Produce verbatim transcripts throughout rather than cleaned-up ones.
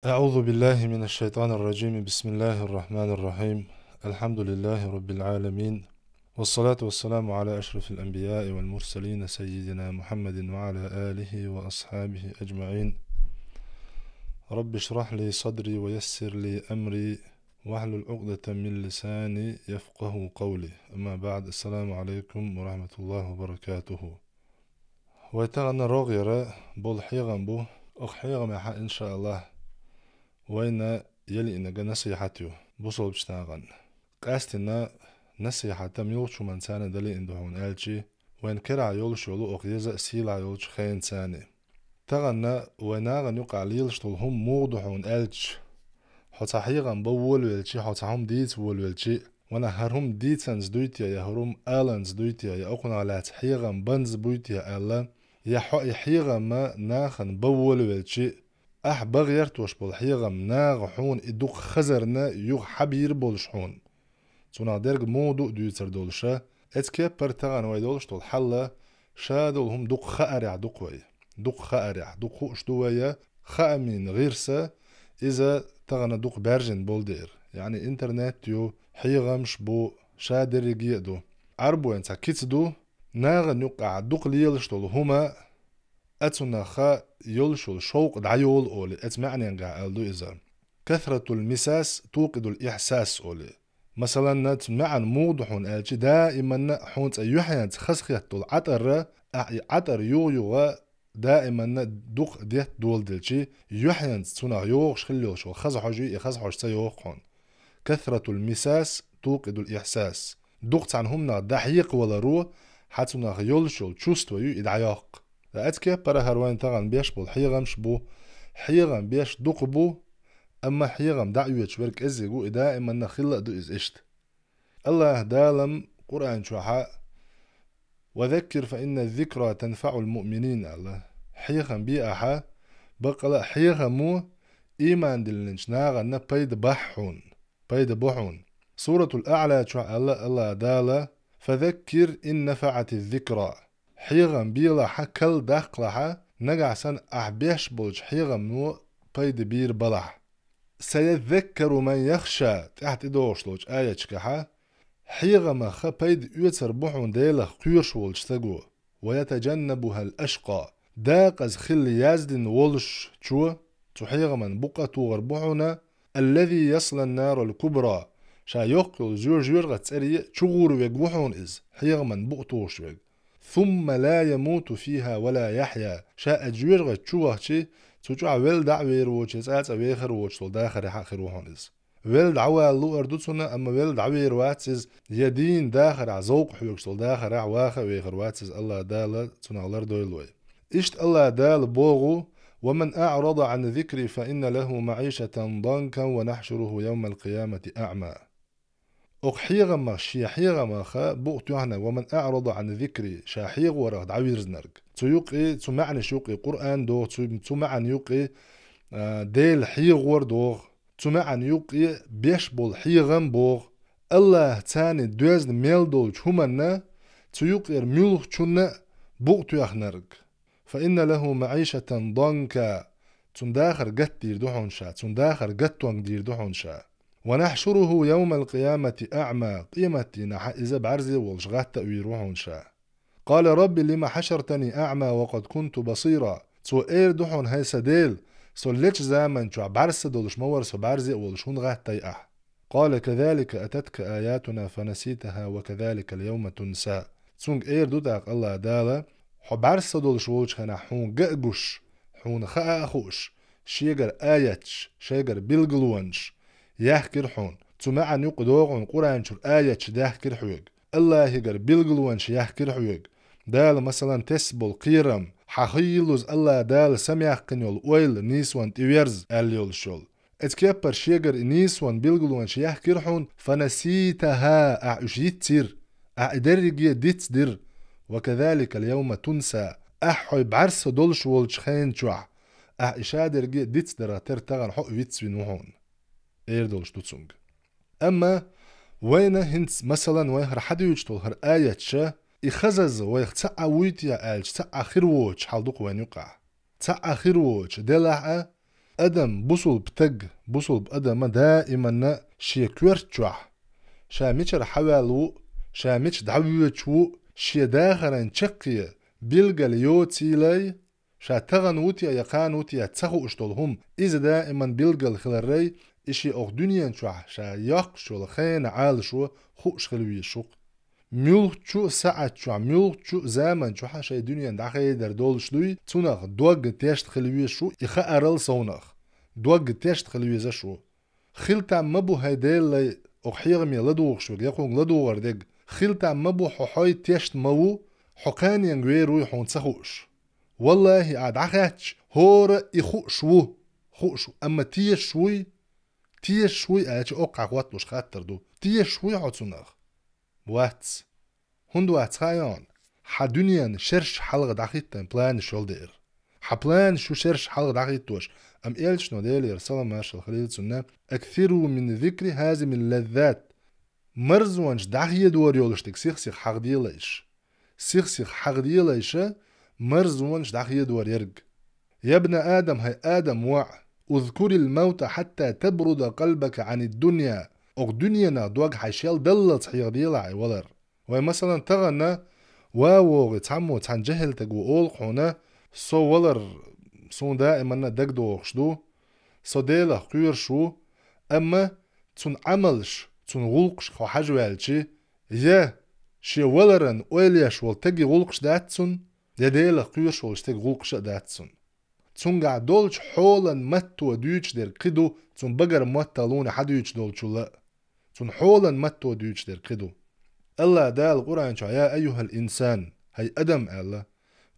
أعوذ بالله من الشيطان الرجيم. بسم الله الرحمن الرحيم. الحمد لله رب العالمين. والصلاة والسلام على أشرف الأنبياء والمرسلين سيدنا محمد وعلى آله وأصحابه أجمعين. رب اشرح لي صدري ويسر لي أمري واحلل عقدة من لساني يفقه قولي. أما بعد، السلام عليكم ورحمة الله وبركاته. Вай тахана рогӀера болу хьехам бу, оха хьехамехьа, иншааллахӀ, вайна ялиънарг насихьат ю бусалбачу нахана. Къаьстина насихьат муьлхачу хӀуманца далиъна ду хьуна аьлчи, вайн керахь йолуш йолу оха еза а сийлахь йолчу хенацани. Тахана вай нахана юкъахь лелаш долу хӀума муха ду хьуна аьлча, хьо цхьа хьехам бан волавелчи, хьо цхьа хӀума дийца волавелчи, ванах хӀара хӀума дийцанза дуй те, я хӀара хӀума аланза дуй те, я окхунах лаьцна хьехам банза буй те аьлла, я хьо и хьехам нахана бан волавелчи, ахь бан гӀертош болу хьехам наха хьуна и дукха хазарна юха хьабийр болуш хьуна. Цунах дерг муха ду а дуьйцур долуша, эцу кеппара тахана вай долуш долу хьал, ша долу хӀума дукха хаарехь ду-кх вай. Дукха хаарехь, дукха хууш ду вай, хаамийн гӀирса, иза тахана дукха баьржина болу дера. Яъни интернет ю, хьехамаш бу, ша дерриге а ду. Ӏарбойн цхьа кица ду, нахана юкъахь дукха лелаш долу хӀума, а цунах йолуш йолу шовкъ дӀайолу олий, эцу маьӀненгахь аьлла ду иза. Касратул мисас тукъидул ихьсас олий. Масалан, цу маьӀна муха ду хьуна аьлчи, даиманна хьуна цӀа юьхьенца хазахетта долу ӀатӀара, ахь и ӀатӀар юха-юха даиманна дукха детта доладелчи, юьхьенца цунах йогӀуш хилла йолуш йолу хаза хьожа и хаза хьожа ца йогӀу хьуна. Касратул мисас тукъидул ихьсас. Дукха цхьана хӀуманах дӀахьекхаваларо, хьан цунах йолуш йолу чувство ю и дӀайоккху. Ткъа эцу кеппара хӀара вайн тахана беш болу хьехамаш бу, хьехам беш дукха бу, амма хьехам дӀаоьцуш верг кӀезиг ву, и даиманна хилла а ду иза иштта. АллахӀ Дала Къуръан чохьа: «Ва заккир фа инна зикра танфаӀул муъминин», аьлла. Хьехам бе ахьа, баккъала а хьехамо ийман диллинчу нахана пайда бахь хьуна, пайда бу хьуна. Суратул АӀла чохь аьлла АллахӀ Дала: «Фа заккир ин нафаӀати зикра». Хьехам белахьа, кал даккхалахьа, нагахь санна ахь беш болчу хьехамно пайда бийр балахь. «Саяззаккару ман яхша», тӀаьхьа тӀедогӀуш долчу аяташкахьа, хьехамаха пайда оьцар бу хьуна Делах кхоьруш волчу стаго. «Ва ятаджаннабухал ашкъа». Дакъаза хилла яздина волуш чо, цу хьехаман букъа а тухур бу хьуна, «аллази яслан нарал кубра», ша йоккха йолу зо-, жоьжахатин цӀерий чу гӀур верг ву хьуна иза, хьехаман букъа тухуш верг. «Сумма ла ямуту фиха ва ла яхья». Ша а жоьжахати чу вахчи, цу чохь велла дӀа а вер воцуш, цкъа а вехар воцуш долу дахарехь а хир ву хьуна иза. Велла дӀавала луъар ду цунна, амма велла дӀавер вац иза, я дийна дахарехь, зовкъ хьоьгуш долу дахарехь ваха а вехар вац иза, АллахӀ Дала цунах лардойла вай. Иштта АллахӀ Дала боху: «Ва ман аӀрада ан зикри фа инна лаху маӀишатан данкан ва нахьшуруху явмал къиямати аӀма». Оха хьехамах, шен хьехамаха букъ тоьхнарг, «ва ман аӀрада ан зикри», ша хьехорах дӀавирзинарг. Цу юкъе, цу маьӀнаш юкъе Къуръан доху, цу, цу маьӀна юкъе, а, Дела хьехор доху, цу маьӀна юкъе беш болу хьехам боху. АллахӀа царна доьзна мел долчу хӀуманна, цу юкъера муьлххачунна букъ тоьхнарг. «Фа инна лаху маӀишатан данка», цунна дахар гатдийр ду хьуна ша, цунна дахар гатонга дийр ду хьуна ша. «Ва нахьшуруху явмал къиямати аӀма», къематдийнахьа иза бӀаьрзе а волуш гӀатта а вийр ву хьуна ша. «Къала рабби лима хьашартани аӀма ва къад кунту басира». Цо эр ду хьуна: «ХӀай сан Дела, со лечу заман чохь бӀаьрса долуш ма вара со, бӀаьрзе а волуш хӀунда гӀаттай ахь?» «Къала казалика ататка аятуна фанаситаха ва казаликал явма тунса». Цунга эр ду тӀаккха АллахӀ Дала: «Хьо бӀаьрса долуш волчу хенахь хьуна ган а гуш, хьуна хаа а хууш, шегара аяташ, шегара билгалонаш яхкира хьуна». Цу маьӀна юкъа догӀун Къуръан чуьра аяташ даьхкира хьоьга. АллахӀигара билгалонаш яхкира хьоьга. Дала, масалан, тесна болу кхерам, хьан хӀийиллуза АллахӀ Дала самаьккхина йолу ойла нийсонна тӀеверза аьлла йолуш йолу. Эцу кеппара шегара и нийсонан билгалонаш яхкира хьуна, фанаситаха, ахь уьш йицйира, ахь и дерриге дицдира, ва казаликал явма тунса, ахь хьо бӀаьрса долуш волчу хенан чохь, ахь и ша дерриге дицдарах тера тахана хьо а вицвина ву хьуна. Эр долуш ду цунга. Амма вайна хӀинца, масалан, вайн хӀара хьадуьйцуш долу хӀара аяташа, и хазаза вайх цхьа а вуй те аьлча, цхьа а хир воцуш хьал ду-кх вайн юкъахь. Цхьа а хир воцуш, делахь а, Адам, бусулба таг, бусулба адама даиманна шен коьрта чохь, ша мичара хьаваьлла ву, ша мича дӀавоьдуш ву, шен дахаран чаккхе билгал йоцийла, ша тахана ву те я кхана ву те ца хууш долу хӀума, иза даиман билгал хиларай, и шен оха дуьнен чохь ша йоккхуш йолу хенан Ӏалашо хууш хила везаш ву-кх. Муьлххачу а саьӀат чохь, муьлххачу а заман чохь шайн дуьнен дӀахедар долуш дуй, цунах дог тешна хила везаш ву и хаарал совнах. Дог тешна хила везаш ву. Хила там ма бу, хӀай Делан лай, оха хьехаме ладугӀуш верг, я кхунга ладугӀар дерг. Хила там ма бу, хьо хьой тешна ма ву, хьо кханенга вер вуй хьуна ца хууш. Валлахи, ахь дӀахаьттича, хӀора и хууш ву, хууш ву, амма тешаш вуй? Тешаш вуй аьлча, оккхахь хӀотталуш хаттар ду. Тешаш вуй хьо цунах? Вац. ХӀунда вац хаьий хьуна? Хьан дуьненан шераш хьалха дӀахӀиттан планаш йолу деара. Хьан планаш ю шераш хьалха дӀахӀиттош, амма элчано, Делера салам-маршалла хуьлийла цунна: «Аксиру мин зикри хазимил лаззат». Марзонаш дӀахедор йолуш дерг сих-сиха хьахаделайша. Сих-сиха хьахаделайша марзонаш дӀахедор ерг. «Ябна Адам, хӀай Адам воӀ, узкурил мавта хьатта табруда къалбака Ӏанид дунья». Оха дуьненах дог хьайн шел даллалц хьехаделахь хьайн валар. Вай, масалан, тахана ва вогӀий цхьаммо цхьана жехӀилтаго олу-кх хьуна: «Со валар суна даиманна дагадогӀуш ду, со Делах кхоьруш ву», амма цуьнан Ӏамалш, цуьнан гӀуллакхаш хьо хьажа ваьлчи, я шен валаран ойла еш волу теги гӀуллакхаш дац цуьнан, я Делах кхоьруш волчу теги гӀуллакхаш а дац цуьнан. Цуьнгахь долчу хьолан матто дуьйцуш дерг кхин ду, цуьнан багара мотталуна хьан дуьйцуш долчул а. Цуьнан хьолан матто дуьйцуш дерг кхин ду. АллахӀ Дала Къуръан чохь: «Я айюхал инсан», хӀай адам аьлла,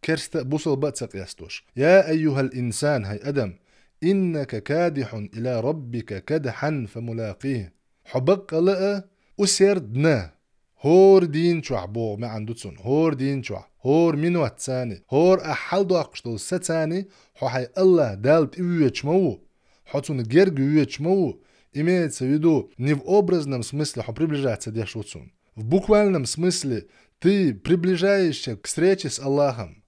керста а, бусалба а ца къестош. «Я айюхал инсан», хӀай адам, «иннака кадихьун ила раббика кадхьан фамулакихь». Хьо баккъала а, усердно, хӀора дийна чохь боху маьӀна ду цуьнан, хӀора дийна чохь, хӀора минот цани, хӀора ахь хьалдоккхуш долу са цани, хьо хьайн АллахӀ Далла тӀевоьдуш ма ву, хьо цунна герга воьдуш ма ву, имеется в виду, не в образном смысле хьо приближаться деш ву цунна. В буквальном смысле ты приближаешься к встрече с Аллахом.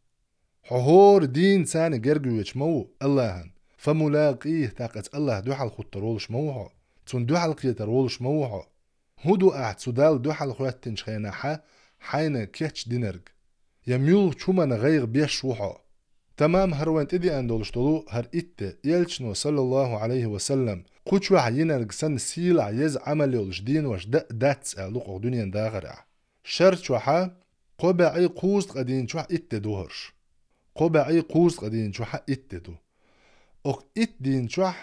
Хьо хӀора дийна цани герга воьдуш ма ву АллахӀан. Фамулакихь, тӀаккха АллахӀан дуьхьал хӀуттур волуш ма ву хьо. Цунна дуьхьал кхетар волуш ма ву хьо. ХӀун ду ахь цу Далла дуьхьал хӀоьттинчу хенахь хьайна кечдинарг? Я муьлххачу хӀуманна гӀайгӀа беш ву хьо? Тамам хӀара вайн тӀедеана долуш долу хӀара итт де, элчано, саллаллаху Ӏалайхи ва саллам, кху чохь йинарг санна сийлахь еза Ӏамал йолуш денош дан а дац аьлла ду-кх оха дуьненан дахарехь. Шар чохьа кхо бӀе кхузткъа дийна чохь итт де ду хӀорш. Кхо бӀе кхузткъа дийна чохьа итт де ду. Оха итт дийна чохь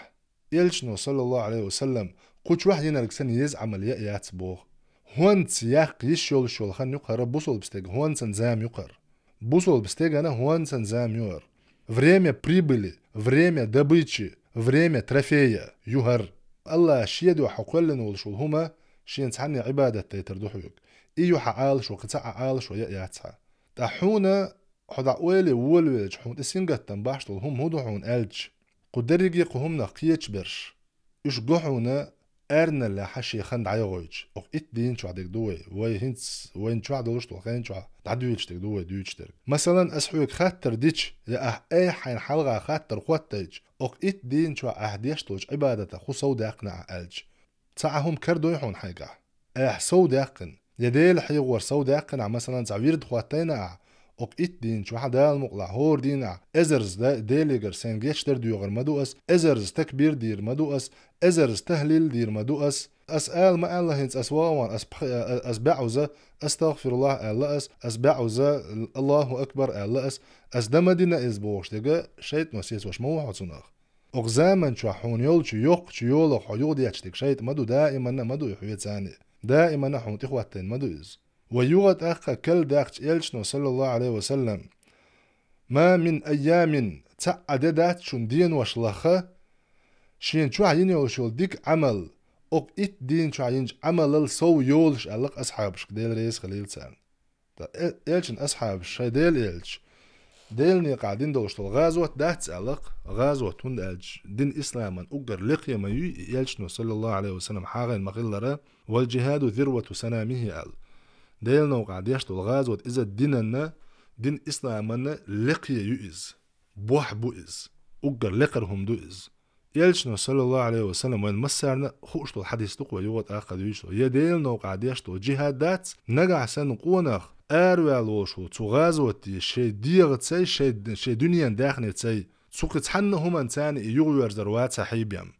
элчано, саллаллаху Ӏалайхи ва саллам, кху чохь йинарг санна еза Ӏамал яа яц боху. ХӀонца яккха йиш йолуш йолу хан ю-кх хӀара, бусалба стеган хӀонсан зама ю-кх хӀара. Бусалба стегана хӀонсан зама ю хӀара. Время прибыли, время добычи, время трофея ю хӀара. АллахӀа шен дуьхьа хьо кхоьллина волуш волу хӀума шена цхьанне Ӏибадат дайтар ду хьоьга. И ю хьан Ӏалашо, кхин цхьа а Ӏалашо яа яц хьан. Ткъа хьуна хьо дӀа ойла волавелча, хьуна тӀе сингаттам бахьаш долу хӀума хӀун ду хьуна аьлча, кху дерриге а кху хӀуманах кхеташ берш, уьш го хьуна аьрналлехь шен хан дӀайохуьйтуш. Оха итт дийна чохь дерг ду вай. Вай хӀинца вайна чохь долуш долу хен чохь дӀадуьйцуш дерг ду вай дуьйцуш дерг. Масалан, ас хьоьга хаттар дича, я ахь айхьа хьайна хьалха хаттар хӀоттайча, оха итт дийна чохь ахь деш долчу Ӏибадатах хӀун сов даьккхина ахь аьлча, цхьа а хӀума карадой хьуна хьайгахь? Ахь сов даьккхина, я Дела хьехор сов даьккхина ахь, масалан, цхьа вирд хӀоттайна ахь, оха итт дийна чохь Дала мукъалахь, хӀора дийнахь эзарза да-, Делегара сайн гечдар доьхур ма ду ас, эзарза такбир дийр ма ду ас, эзарза тахлил дийр ма ду ас. Ас ала ма аьлла хӀинца, ас вогӀу ван, ас пх-, ас баьӀуза, астагъфируллахӀ аьлла ас, ас баьӀуза, Аллаху акбар аьлла ас, ас дан ма дина иза бохуш дерг, шайтӀано сецош ма ву хьо цунах. Оха заман чохь хьуна йолчу йоккхачу йолах хьо юхадетташ дерг шайтӀа ма ду, даиманна а ма ду и хьоьца цхьаьна. Даиманна а хьуна тӀехӀоттийна ма ду иза. Ва юха тӀаккха кара даьккхича элчано, саллаллаху Ӏалайхи ва саллам: «Ма мин айямин», цхьа а де дац шуна денош лаха, шена чохь йина йолуш йолу дика Ӏамал, оха итт дийна чохь йинчу Ӏамалал сов йолуш аьлла-кх асхьабашка, Дела реза хилийла царна. Ткъа э-, элчан асхьабаш шайн Дела элча, Делан некъахь дина долуш долу гӀазот дац аьлла-кх, гӀазот, хӀунда аьлча дин исламан уггар лекхе ма юй и, элчано, саллаллаху Ӏалайхи ва саллам, хьагӀийна ма-хиллара, «Вал джихаду зирвату санамихи», аьлла. Делан новкъахь деш долу гӀазот иза динанна, дин исламанна лекхе ю иза, бохь бу иза, уггар лекхара хӀума ду иза. Элчано, саллаллаху алейхи ва саллям, вайн массарна хууш долу хьадис ду-кх вай юха тӀаккха дуьйцуш долу. Я Делан новкъахь деш долу джихад дац, нагахь санна къонах араваьлла волуш волу цу гӀазоте шайн дегӀацай, шайн, шайн дуьненан даьхницай, цу кхин цхьанна а хӀуманца и юхаверзар вац хьийбен.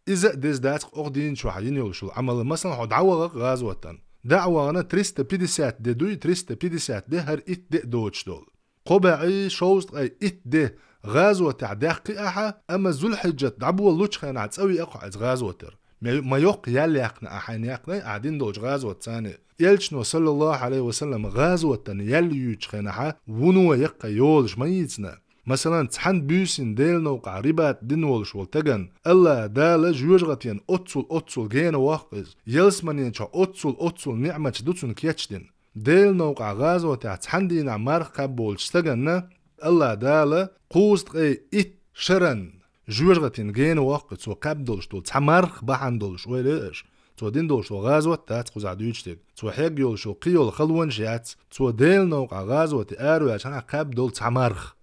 Иза а деза дац-кх окху дийна чохь йина йолуш йолу Ӏамал, масалан, хьо дӀавахара-кх гӀазотана. ДӀа а вахана, триста пятьдесят де дуй, триста пятьдесят де, хӀара итт де а доцуш долу. Кхо бӀе шовзткъе итт де гӀазотехь даьккхи ахьа, амма Зулхьиджат дӀаболалучу хенахь цӀа веа-кх хьо иза гӀазотера. Ме-, ма йоккха ял яьккхина ахьа, хьайна яьккхинай ахьа дина долчу гӀазот цани. Элчано, саллаллаху алейхи ва саллям, гӀазотана ял юьйцучу хенахьа вуно яккха йолуш ма йийцина. Масалан, цхьана буьйсина Делан новкъахь рибат дина волуш волу тагана, Аллах Дала жоьжахатина оццул-оццул гена воккху иза, ялсаманин чохь оццул-оццул ниъматаш ду цунна кечдина. Делан новкъахь гӀазотехь цхьана дийнахь марха кхаьбна болчу стаганна Аллах Дала кхузткъе итт шаран жоьжахатина гена воккху, цо кхаьбна долуш долу цхьа марха бахьана долуш, ойла йо аша. Цо дина долуш долу гӀазот дац кхузахь дуьйцуш дерг. Цо хьегна йолуш йолу кхин йолу халонаш яц. Цо Делан новкъахь гӀазоте араваьлча хьанахь кхаьбна долу цхьа марха.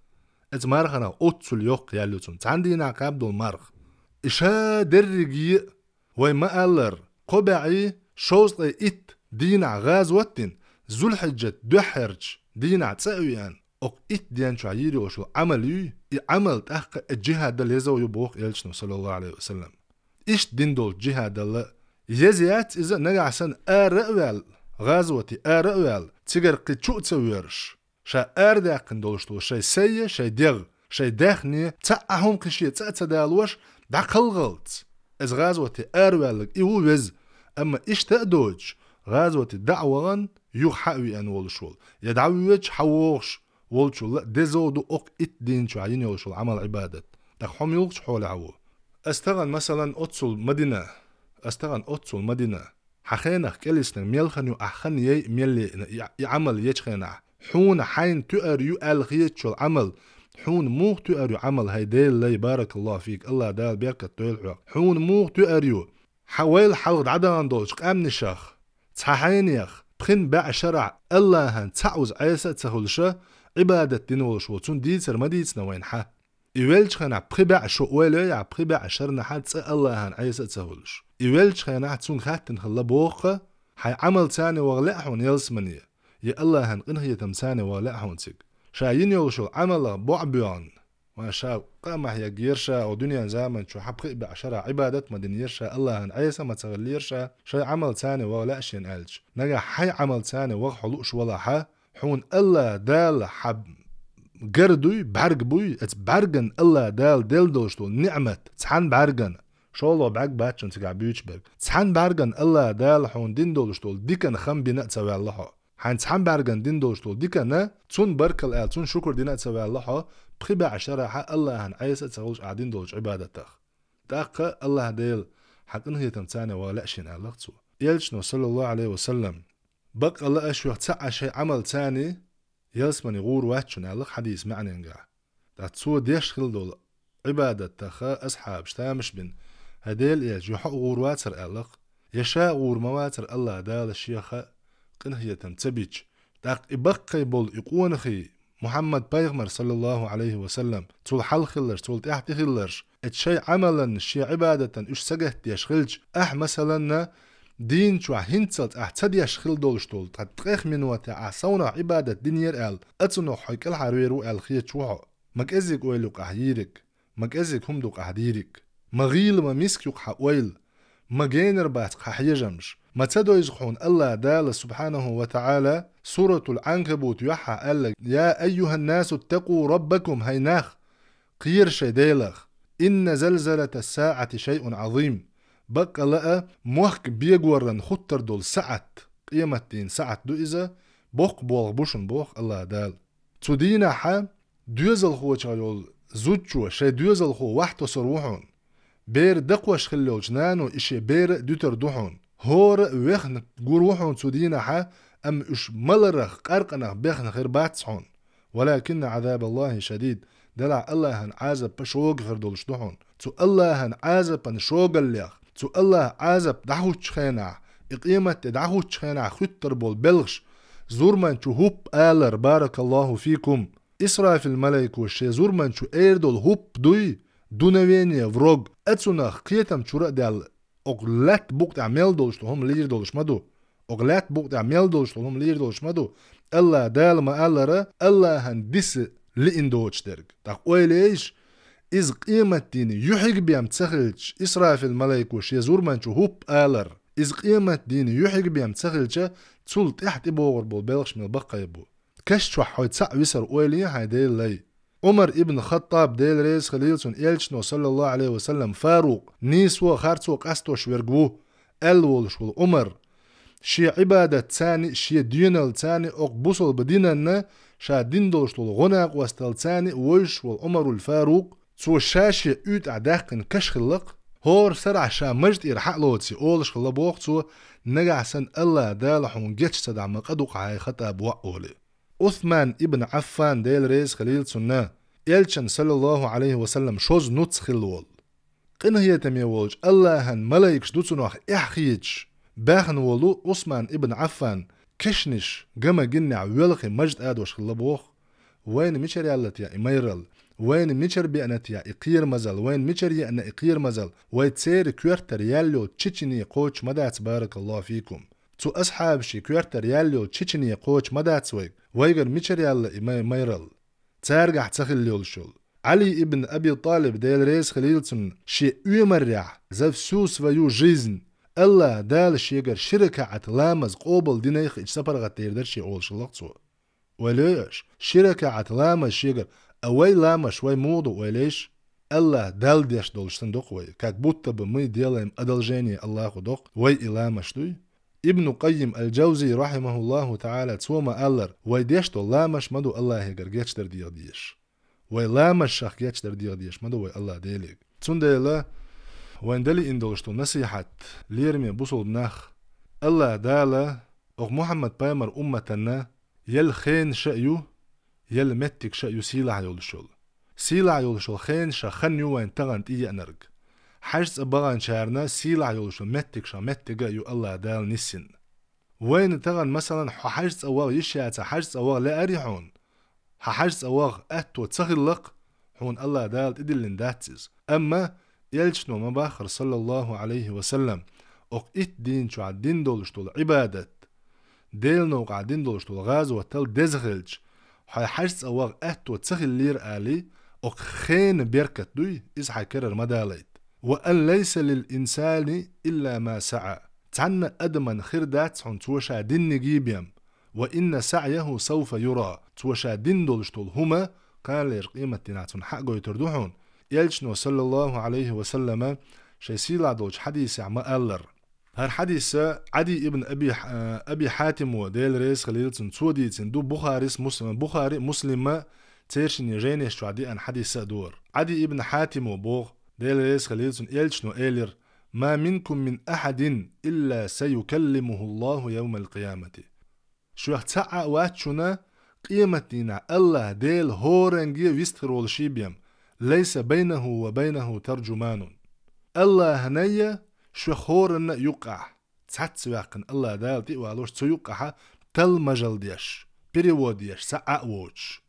Эцу марханах оццул йоккха ял ю цунна. Цхьана дийнахь кхаьбна долу марха. И ша дерриге а, вай ма-аллара, кхо бӀе шовзткъе итт дийнахь гӀазот дина, Зулхьиджат дуьххьарчу дийнахь цӀа а веана, окху итт ден чохь йийр йолуш йолу Ӏамал юй, и Ӏамал тӀаккха а джихадал еза ю боху Элчано, саллаллаху алейхи ва саллям. Иштта дина долчу джихадалла еза яц иза, нагахь санна ара а ваьлла, гӀазоте ара а ваьлла, цигара кхин чу а ца воьрзуш, ша арадаьккхина долуш долу шайн сайе, шайн дегӀ, шайн даьхне, цхьа а хӀума кхин шен цӀа а ца далош, дӀакхалхалц. Иза гӀазоте араваьлларг и ву веза, амма иштта а доцуш, гӀазоте дӀа а вахана, юха хьа а веана волуш волу, я дӀавоьдуш хьа вогӀуш волчул а деза ду окху итт дийна чохь йина йолуш йолу Ӏамал-Ӏибадат. ТӀаккха хьо муьлхачу хьолехь ву? Ас тахана, масалан, оццул ма дина, ас тахана оццул ма дина. Хьан хенах кӀелиснарг мел хан ю, ахь хан яй а мел яйна, и, и Ӏамал ечу хенахь, хьуна хьайна туьар ю аьлла хетачу йолу Ӏамал, хьуна муха туьар ю Ӏамал, хӀай Делан лай, баракаллаху фик, Аллах Дала беркат дойла хьох. Хьуна муха туьар ю? Хьан вайла хьалха дӀадахана долчу къаьмнашах цхьа хьенех пхин бӀе шарахь Аллахьан цхьаъ уза Ӏеса а ца хуьлуша, Ӏибадат дина волуш волу, цунна дийцар ма дийцина вайна хьан? И веллачу хенахь пхи бӀе шо ойла йо, я пхи бӀе шарнахьа цкъа Аллахьан Ӏеса а ца хуьлуш. И веллачу хенахь цунга хаьттина хилла боху-кха, хьайн Ӏамал царна ваха лаьа хьуна ялсамане, я Аллахьан къинхетам царна ваха лаьа хьуна цига. Ша йина йолуш йолу Ӏамалах бӀо а боьгӀна, ма ша къа а ма хьеггера ша, оха дуьненан заман чу хьан пхи а бӀе шарахь Ӏибадат а ма динера ша, Аллахьан Ӏеса а ма ца хиллера ша, шайн Ӏамал царна ваха лаьа шена аьлча, нагахь хьайн Ӏамал царна ваха хьо лууш валахьа, хьуна Аллах Дала хьан гар дуй, бӀаьрг буй, эцу бӀаьрган Аллах Дала делла долуш долу ниъмат, цхьана бӀаьрган, шолгӀа бӀаьрг бац шуна цигахь буьйцуш берг, цхьана бӀаьрган Аллах Дала хьуна дина долуш долу дикан хам бина а ца ваьлла хьо. Хьайн цхьана бӀаьрган дина долуш долу дикана, цунна баркалла аьлла, цунна шукур дина а ца ваьлла хьо, пхи бӀе шарахьа Аллахьан Ӏеса а ца хуьлуш ахь дина долчу Ӏибадатах. ТӀаккха Аллах Дела хьан къинхетам царна ваха лаьа шена аьлла-кх цо. Элчано, саллаллаху алейхи ва саллям, баккъала а шух цхьа а шайн Ӏамал царна ялсамане гӀур вац шуна аьлла-кх хьадис маьӀненгахь. Ткъа цо деш хилла долу Ӏибадаттаха асхьабаш тамаш бина, хӀай Дела Элча, я хьо а гӀур вацара аьлла-кх, я ша а гӀур ма вацара Аллах Дала шеха къинхетам ца бича. ТӀаккха и баккхий болу и къонахий, Мухьаммад пайхамар, саллаллаху алейхи ва саллям, цул хьалха хилларш, цул тӀаьхьа тӀе хилларш, эцу шайн Ӏамалан, шен Ӏибадатан уьш сагатдеш хилча, ахь, масаланна, дийна чохь хӀинццалц ахь ца деш хилла долуш долу, ткъа ткъех минотехь ахь совнах Ӏибадат динера аьлла, оцунах хьо кӀелхьарвер ву аьлла хеташ ву хьо. Ма кӀезиг ойла ю-кх ахь йийриг, ма кӀезиг хӀума ду-кх ахь дийриг, ма гӀийла, ма миска ю-кх хьан ойла, ма генар бац-кх хьан хьежамаш, ма ца дойзу-кх хьуна Аллах Дала, субхьанаху ва таӀала, Суратул Ӏанкабут юьххьехь аьлларг: «Я айюханнасу ттакъу раббакум», хӀай нах, кхера шайн Делах. «Инна залзалата ссаӀати шайъун Ӏазим». Баккъала а, мохк бегоран хуттар долу саӀат, къематдийнан саӀат ду иза, боккха болх бу шуна, боху Аллах Дала. Цу дийнахьа доьзалхочух йолу зудчо шайн доьзалхо вахь тосур ву хьуна. Бер дакхош хилла йолчу нано и шен бер а дуьтур ду хьуна. ХӀора а вехна гур ву хьуна цу дийнахьа, амма уьш маларах, къаркъанах бехна хир бац хьуна. «Валакинна Ӏазабаллахи шадид», делахь Аллахьан Ӏазап шога хир долуш ду хьуна. Цу Аллахьан Ӏазапан шогаллех, цу Аллахьан Ӏазап дӀахӀуттучу хенахь, и къематде дӀахӀуттучу хенахь хуьттур болу белхаш, зурманчу хӀуп алар, баракаллаху фикум. Исрафил малайко шен зурманчу эр долу хӀуп дуй, Дуновение в рог, а цунах кхетам чура а даьлла, окху лаьтта букъ тӀехь мел долуш долу хӀума лийр долуш ма ду. Окху лаьтта букъ тӀехь мел долуш долу хӀума лийр долуш ма ду. АллахӀ Дала ма-аллара, АллахӀан диса лиъна доцуш дерг. ТӀаккха ойла ейша, иза къематдийнан юьхьиг бен ца хилча, Исрафил малайко шен зурманчу хӀуппа алар, иза къематдийнан юьхьиг бен ца хилча, цул тӀаьхьа тӀебогӀур болу белхаш мел баккхий бу. Каш чохь хьо цхьаъ висар ойла е хьайн, Делан лай. Ӏумар ибн Хаттаб, Дела реза хилийла цунна, элчано, саллаллаху Ӏалайхи ва саллам, Фарукъ, нийсо а, харцо а къастош верг ву, аьлла волуш волу Ӏумар, шен Ӏибадатца а, шен доьналлица а, окху бусалба динанна ша дина долуш долу гӀо-накъосталлица а вевзаш волу Ӏумарул Фарукъ, цо ша шен уьйтӀахь даьккхина каш хилла-кх, хӀора сарахь ша мажа тӀера хьа а лоций, олуш хилла боху цо: «Нагахь санна АллахӀ Дала хьуна геч ца дахь, ма къа ду-кх хьайн, Хаттаб воӀ», олий. Ӏусман ибн Ӏаффан, Дела реза хилийла цунна, элчан, саллаллаху Ӏалайхи ва саллам, шозза нуц хилла волу, къинхетаме волчу АллахӀан малайкаш ду цунах эхь хеташ, баьхна волу Ӏусман ибн Ӏаффан кешнаш гама гиннехь воьлхий мажа тӀе адош хилла боху: «Вайна мичара яьлла те и майралла? Вайна мичара беана те и кхерамазалла? Вайна мичара еана и кхерамазалла? Вай церан коьртара яьлла йолчу чечене кхочуш ма дац, баракаллаху фикум. Цу асхьабашийн коьртара яьлла йолчу чечене кхочуш ма дац вайга? Вайгара мичара яьлла и май-, майралла?» Цаьргахь ца хилла йолуш йолу Ӏали ибн Аби ТӀалиб, Дела реза хилийла цунна, шен оьмарехь: «За всю свою жизнь АллахӀ Дала шегара ши ракаӀат ламаз къобал динарх, и сапаргӀат дер дара шен», олуш хилла-кх цо. Ойла йойша, ши ракаӀат ламаз шегара, а вай ламазаш вай муха ду, ойла ейша? АллахӀ Далла деш долуш санна ду-кх вай, как будто бы мы делаем одолжение АллахӀу ду-кх вай и ламазаш дуй. Ибну Къаййим аль-Джавзи, рахьимахуллаху таӀала, цо ма-аллара, вай деш долу ламазаш ма ду АллахӀегара гечдар деха дезаш. Вай ламазашах гечдар деха дезаш ма ду вай АллахӀ Делега. Цундела вайн дан лиъна долуш долу насихьат, лераме бусалба нах, АллахӀ Дала окху Мухьаммад-пайхамар умматана елла хенаш а ю, елла меттигаш а ю сийлахь йолуш йолу. Сийлахь йолуш йолу хенаш а хан ю вайн тахана тӀееанарг. ХьаьжцӀа баханчарна сийлахь йолуш йолу меттигаш а меттига а ю АллахӀ Дала нисйина. Вайна тахана, масалан, хьо хьаьжцӀа ваха йиш яцахь, хьаьжцӀа ваха лаьарий хьуна? Хьан хьаьжцӀа ваха аьтто ца хиллакх, хьуна АллахӀ Дала тӀедиллина дац иза. Амма элчано ма-баххара, саллаллаху Ӏалайхи ва саллам, окху итт дийна чохь дина долуш долу Ӏибадат, Делан новкъахь дина долуш долу гӀазотал деза хилча, хьайн хьаьжцӀа ваха аьтто ца хиллера алий, окху хенан беркат дуй, иза хьайн карара ма далайта. «Ва ан лайса лил инсани илла ма саӀа». Цхьанна адаман хир дац хьуна цо ша динниг бен. «Ва инна саӀяху сауфа юра». Цо ша дина долуш долу хӀума кханалерчу къематдийнахь цунна хьа а гойтур ду хьуна. Элчано, саллаллаху Ӏалайхи ва саллама, шайн сийлахь долчу хьадисехь ма-аллара. ХӀара хьадис Ӏади ибн Аби, Аби Хьатимо, Дела реза хилийла цунна, цо дийцина ду, Бухарис, Мус-, Бухари, Муслима церан шинне жайнаш чохь деана хьадис а ду хӀара. Ӏади ибн Хьатимо боху, Дела реза хилийла цунна, элчано элира: «Ма минкум мин ахьадин илла саюкаллимуху Аллаху явмал къиямати». Шух цхьа а вац шуна къематдийнахь АллахӀ Дела хӀоранге вистхир волуш бен, «лайса байнаху ва байнаху тарджуманун». АллахӀанна а, шух хӀоранна а юккъехь, цхьацца ваьккхина АллахӀ Дала тӀе а валош, цу юккъехь талмажалла деш, перевод еш цхьа а воцуш.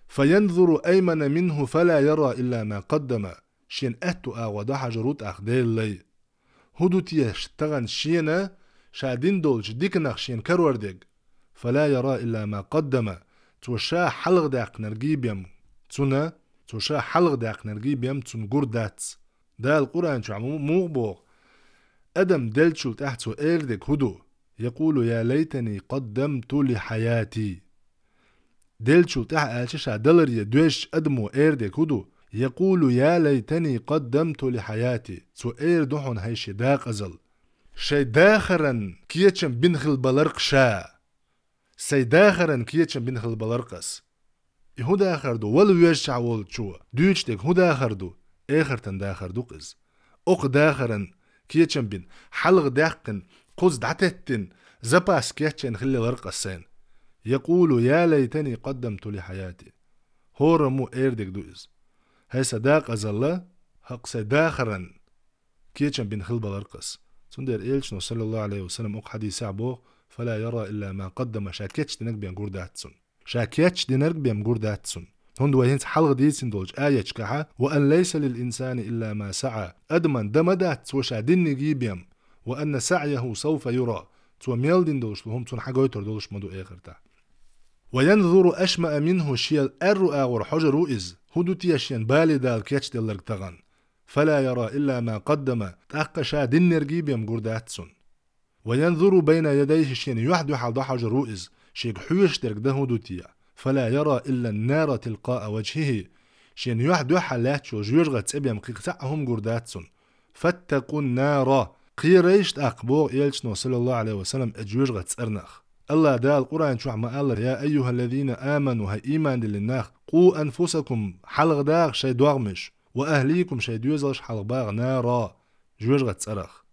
«Фаянзуру аймана минху фала яра илла ма къаддама». Шена аьтту агӀор дӀахьажур ву тӀаккха Делан лай. ХӀун ду теша тахана шена ша дина долчу диканах шена карор дерг? «Фала яра илла ма къаддама». Цо ша хьалха даьккхинарг бен цунна, цо ша хьалха даьккхинарг бен цунна гур дац. Дала Къуръан чохь му-, муха боху: «Адам деллачул тӀаьхьа цо эр дерг хӀун ду? Якъулу я лайтани къаддамту ли хьаяти». Деллачул тӀаьхьа аьлча, ша даларе доьжча адамо эр дерг хӀун ду? «Якъулу я лайтани къаддамту ли хьаяти». Цо эр ду хьуна: «ХӀай шен дакъазалла, шайн дахаран кечам бина хила балар-кх ша. Сайн дахаран кечам бина хила балар-кх ас». И хӀун дахар ду? Вала везачохь волчо дуьйцуш дерг хӀун дахар ду? Эхартан дахар ду-кх иза. Окху дахаран кечам бина, хьалха даьккхина, кхуза дӀатеттина, запас кечйина хила лелар-кх ас сайна. «Якъулу я лайтани къаддамту ли хьаяти». ХӀораммо эр дерг ду иза: «ХӀай сан дакъазалла, хӀокху сайн дахаран кечам бина хила балар-кх ас». Цундела элчано, саллаллаху Ӏалайхи ва саллам, окху хьадисехь боху: «Фала яра илла ма къаддама», ша кечдинарг бен гур дац цунна. Ша кечдинарг бен гур дац цунна. ХӀунда вай хӀинца хьалха дийцина долчу аяташкахьа: «وأن ليس للإنسان إلا ما سعى». Адаман дан ма дац цо ша динниг бен. «وأن سعيه سوف يرى». Цо мел дина долуш долу хӀума цунна хьагойтур долуш ма ду эхартахь. «وينظر أشمأ منه», шен аьрру агӀор хьожур ву иза, хӀун ду те шена бале Дала кечделларг тахана. «فلا يرى إلا ما قدم», тӀаккха ша диннарг бен гур дац цунна. «وينظر بين يديه», шена юьхь-дуьхьал дӀахьожур ву иза, шега хьоьжуш дерг дан хӀун ду те. «فلا يرى إلا النار تلقاء وجهه». Шена юьхь-дуьхьал лаьтташ йолу жоьжахатин цӀе бен кхин цхьа а хӀума гур дац цунна. «فاتقوا النار». Кхерайша тӀаккха, боху элчано, саллаллаху Ӏалайхи ва саллам, и жоьжахатин цӀарах. АллахӀ Дала Къуръан чохь ма аллара: «يا أيها الذين آمنوا», хӀай ийман диллина нах, «قوا أنفسكم», хьалхадаха шайн догӀмаш, «وأهليكم», шайн доьзалш хьалхабаха, «نارا», жоьжахатин цӀарах.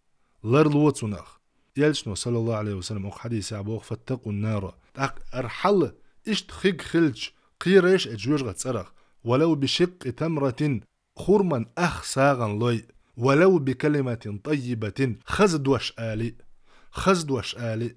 Ларло цунах. Элчано, саллаллаху Ӏалайхи ва саллам, окху хьадисехь боху: «فاتقوا النار». ТӀаккха ара хьал иштта хиг хилча, кхерайша и жоьжахатин цӀарах. «ولو بشق تمرة», хурман ах сагӀана лой, «ولو بكلمة طيبة», хаза дош али, хаза дош али.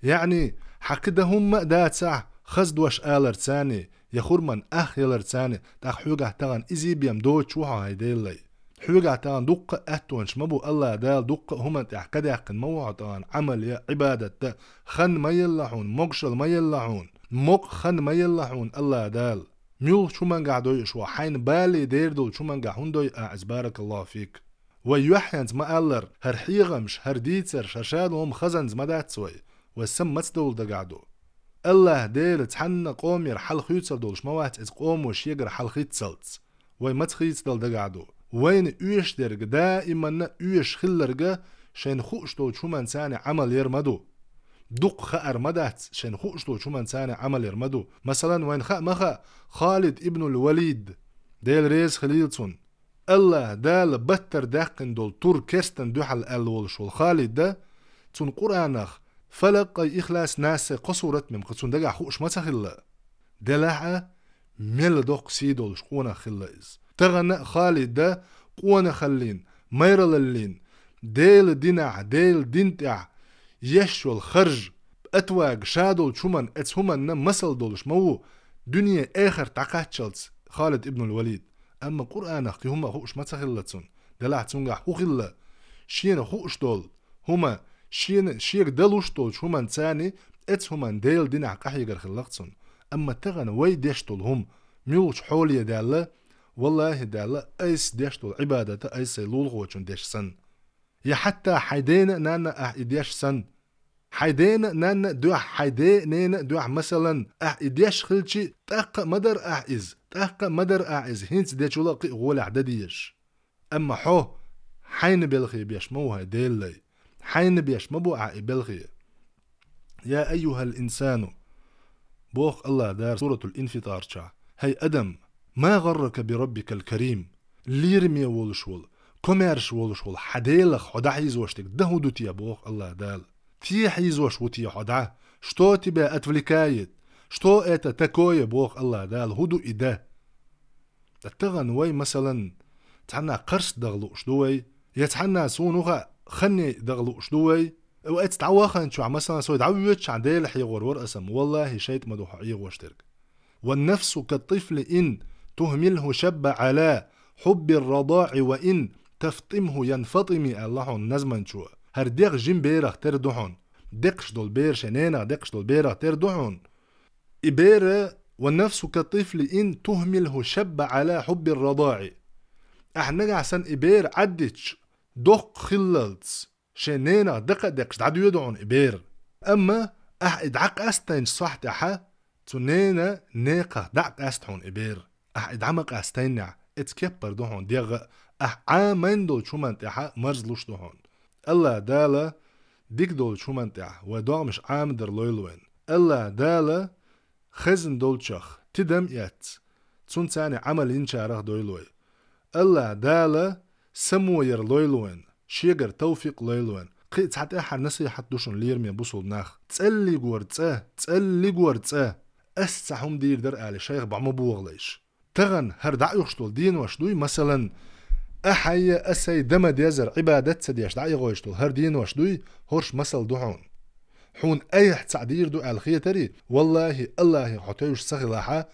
Яъни, хьан кхин дан хӀумма а дацахь, хаза дош аларцани, я хурман ах яларцани, тӀаккха хьоьгахь тахана иза бен доцуш ву хьо, хӀай Делан лай. Хьоьгахь тахана дуккха а аьттонаш ма бу, АллахӀ Дала дуккха а хӀуманна тӀехь кадаьккхина ма ву хьо тахана, Ӏамал я, Ӏибадат дан, хан ма елла хьуна, могушалла ма елла хьуна, мокъа хан ма елла хьуна, АллахӀ Дала. Муьлхачу хӀумангахь дой уьш ву, хьайна бале дер долчу хӀумангахь хӀунда дой ахь иза, баракаллаху фик? Вай юьххьенца ма аллара, хӀара хьехамаш, хӀара дийцарш, хӀара шадолу хӀума хазанза ма дац вай. Вай сам маца довла дагахь ду? АллахӀ Дела цхьанна къомера хьал хуьйцур долуш ма вац, иза къомо шегара хьал хийццалц. Вай маца хийцадала дагахь ду? Вайна оьшуш дерг, даиманна оьшуш хилларг, шайна хууш долчу хӀуманца Ӏамал яр ма ду. Дукха хаар ма дац, шайна хууш долчу хӀуманца Ӏамал яр ма ду. Масалан, вайна хаа ма хаьа, Халид ибнуль Валид, Дела реза хилийла цунна. АллахӀ Дала баттара даьккхина долу тур керстан дуьхьал аьлла волуш волу Халид, цунна Къуръанах Фалакъ, Ихлас, Нас, кхо сурат мем кху цунна дагахь хууш ма ца хилла. Делахь а, мелла доккха сий долуш къонах хилла иза. Тахана а Халид къонахаллин, майраллин, Делан динахь, Делан дин тӀехь еш йолу харж, атваг ша долчу хӀуманна, эцу хӀуманна масал долуш ма ву, дуьне, эхарт дӀакхаччалц Халид ибнуль Валид. Амма Къуръанах кхин хӀума хууш ма ца хилла цунна. Делахь цуьнгахь хӀун хилла? Шена хууш долу хӀума, шена, шега далуш долчу хӀуманца, эцу хӀуманна Делан динехь къахьегар хилла-кх цунна. Амма тахана вай деш долу хӀума муьлхачу хьоле даьлла, валлахӀи даьлла, айса деш долу Ӏибадат айса сайн лулахочун деш санна. Я хьатта хьайн дена а, нанна а ахь и деш санна. Хьайн дена а, нанна а дуьхьа, хьайн ден а, нена а дуьхьа, масалан, ахь и деш хилчи, тӀаккха а ма дара ахь иза, тӀаккха а ма дара ахь иза, хӀинца дечул а кхин а гӀолехь дан дезаш. Амма хьо хьайна белхе беш ма ву, хӀай Делан лай. Хьайна беш ма бу ахь и белхе. Я айюхал инсану, боху АллахӀ Дала Суратуль Инфитар чохь: «ХӀай адам, ма гӀаррака би раббикал карим». Лераме волуш волу, комаьрша волуш волу хьан Делах хьо дӀахьийзош дерг дан хӀун ду те, боху АллахӀ Дала? Те хьийзош ву те хьо дӀа? Что тебя отвлекает? Что это такое, боху АллахӀ Дала, хӀун ду и дан? Ткъа тахана вай, масалан, цхьанна кхарст даха лууш ду вай, я цхьанна, суна хаа, хан яйа даха лууш ду вай. Вай эцу дӀаваханчохь, масалан, со дӀавоьдучхьана Дела хьехор вара аса-м, валлахӀи, шайтӀа ма ду хьо хьехош дерг. «والنفس كالطفل إن تهمله شب على حب الرضاع وإن تفطمه ينفطم», аьлла хьуна назманчо. ХӀара дегӀ жима берах тера ду хьуна. Декхаш долу бер, шайн ненах декхаш долу берах тера ду хьуна. И бер, «والنفس كالطفل إن تهمله شب على حب الرضاع». Ахь нагахь санна и бер Ӏаддича, доккха хиллалц, шайн ненах дакха а декхаш дӀадоьду хьуна и бер. Амма ахь и дӀакъастайначу сохьтехьа, цу ненан некхах дӀа а къаьста хьуна и бер. Ахь и дӀа ма къастайнехь, эцу кеппар ду хьуна дегӀ а, ахь Ӏамийна долчу хӀуманна тӀехьа марзлуш ду хьуна. АллахӀ Дала дика долчу хӀуманна тӀехь вай догӀмаш Ӏамадар лойла вайна. АллахӀ Дала хезна долчех тидам а эцна, цунца Ӏамал йинчарах дойла вай. АллахӀ Дала само яр лойла вайна, шегара тавфикъ лойла вайна. Кхин а цхьа тӀаьххьара насихьат ду шуна, лераме бусулба нах. ЦӀаллигора цӀа, цӀаллигора цӀа, ас цхьа хӀума дийр дара аьлла, шайх бӀо ма бохалайша. Тахана хӀара дӀаоьхуш долу денош дуй, масалан, ахьа а, аса а дан ма дезара, Ӏибадат ца деш дӀаоьхуш долу хӀара денош дуй, хӀорш масал ду хьуна. Хьуна айхьа цхьаъ дийр ду аьлла хетарий, валлахӀи, АллахӀе хьо тевжаш ца хилахьа,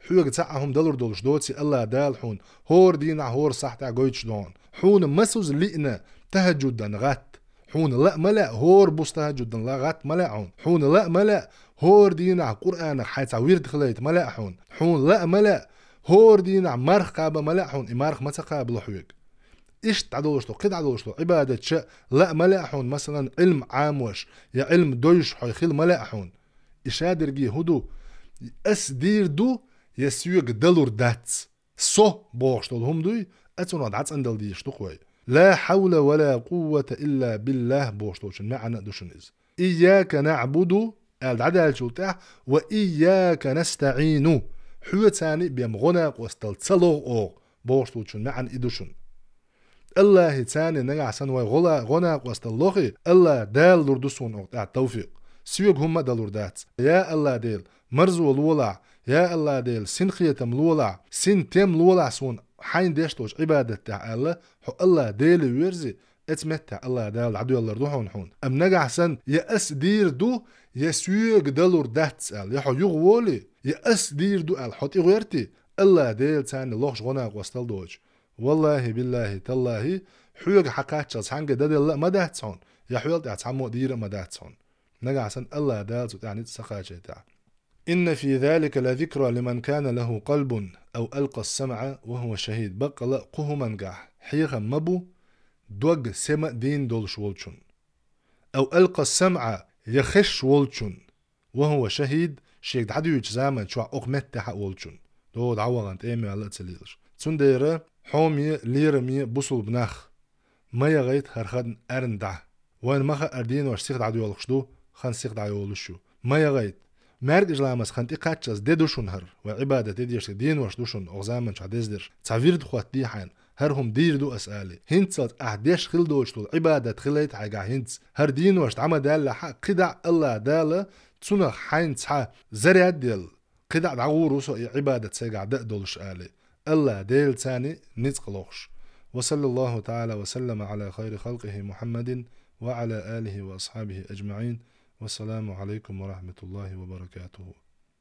Хьоьга цхьа а хӀума далур долуш доций АллахӀ Дала хьуна, хӀора дийнахь, хӀора сахьтехь гойтуш ду хьуна. Хьуна масаза лиъна тахӀаджуддан гӀатта. Хьуна лаа ма лаьа, хӀора буса тахӀаджуддан ла гӀатта ма лаьа хьуна. Хьуна лаа ма лаьа, хӀора дийнахь Къуръанах хьайн цхьа вирд хилийта ма лаьа хьуна. Хьуна лаа ма лаьа, хӀора дийнахь марха кхаба ма лаьа хьуна, и марха ма ца кхабало хьоьга. Иштта дӀадолуш ду, кхин дӀадолуш ду, Ӏибадаташ а лаа ма лаьа хьуна, масалан, Ӏилма Ӏамош, я Ӏилма дойуш хьо хила ма лаьа хьуна. И шадерриге хӀун ду? Ас дийр ду, я соьга далур дац. Со бохуш долу хӀума дуй, а цунах дӀацӀандала дезаш ду-кх вай. «Ла хьавла ва ла къуввата илла биллахӀ» бохуш долчун маьӀна а ду шуна иза. «Ийяка наӀбуду», аьлла дӀадаьллачул тӀаьхьа, «ва ийяка настаӀину», хьоьца бен гӀо-накъосталла ца лоху оха, бохуш долчун маьӀна и ду шуна. АллахӀаца нагахь санна вай гӀо-, гӀо-накъосталла лохий, АллахӀ Дала лур ду суна оха тӀехь тавфикъ. Соьга хӀумма а далур дац. Я АллахӀ Дела, марзо лолахь, я АллахӀ Дела, синкхетам лолахь, синтем лолахь суна хьайна деш долчу Ӏибадат тӀехь аьлла, хьо АллахӀ Деле верзи, оцу меттехь АллахӀ Дала дӀадоьллур ду хьуна хьуна. Амма нагахь санна, я ас дийр ду, я соьга далур дац аьлла, я хьо юха волий, я ас дийр ду аьлла, хьо тӀегӀерти, АллахӀ Делаца лохуш гӀо-накъосталла доцуш. ВаллахӀи, биллахӀи, таллахӀи, хьоьга хьан кхаччалц хьаьнга дан делла а ма дац хьуна, я хьоьл тӀехь цхьаммо а дийр а ма дац хьуна. Нагахь санна АллахӀ Дала цу тӀехь ницкъ ца кхачийта. «Инна фи залика ла зикра лиман кана лахӀу къалбун, ав алкъа ас-самӀа ва хӀува шахӀид». Баккъала а кху хӀумангахь хьехам ма бу дог, сема а дийна долуш волчун. «Ав алкъа ас-самӀа», я хезаш волчун, «ва хӀува шахӀид», шега дӀадуьйчу заман чохь окху меттехь а волчун. ДогӀу дӀавахана тӀема ваьлла а ца лелаш. Цундела хьоме, лераме бусулба нах, ма яхийта хӀара хан арна дӀа. Вайна ма хаьара, денош сиха дӀадоьлхуш ду, хан сиха дӀайолуш ю. Ма яхийта. МаьркӀажа ламаз хан тӀекхаччалц де ду шуна хӀара, вай Ӏибадат де дезаш денош ду шуна, окху заман чохь деза дерш. Цхьа вирд хӀоттаде хьайна, хӀара хӀума дийр ду ас алий. ХӀинццалц ахь деш хила доцуш долу Ӏибадат хилийта хьайгахь хьинца. ХӀара денош дӀа ма даьллехь а, кхидӀа а АллахӀ Дала цунах хьайна цхьа заряд а делла, кхидӀа а дӀагӀур ву со и Ӏибадат сайгахь дан а долуш алий. АллахӀ Делаца ницкъ лохуш. Ва саллаллахӀу таӀала ва саллама Ӏала хайри халкъихӀи Мухьаммадин ва Ӏала алихӀи ва асхьабихӀи ажмаӀин. Вассаламу Ӏалайкум ва рахьматуллахӀи ва баракатухӀу.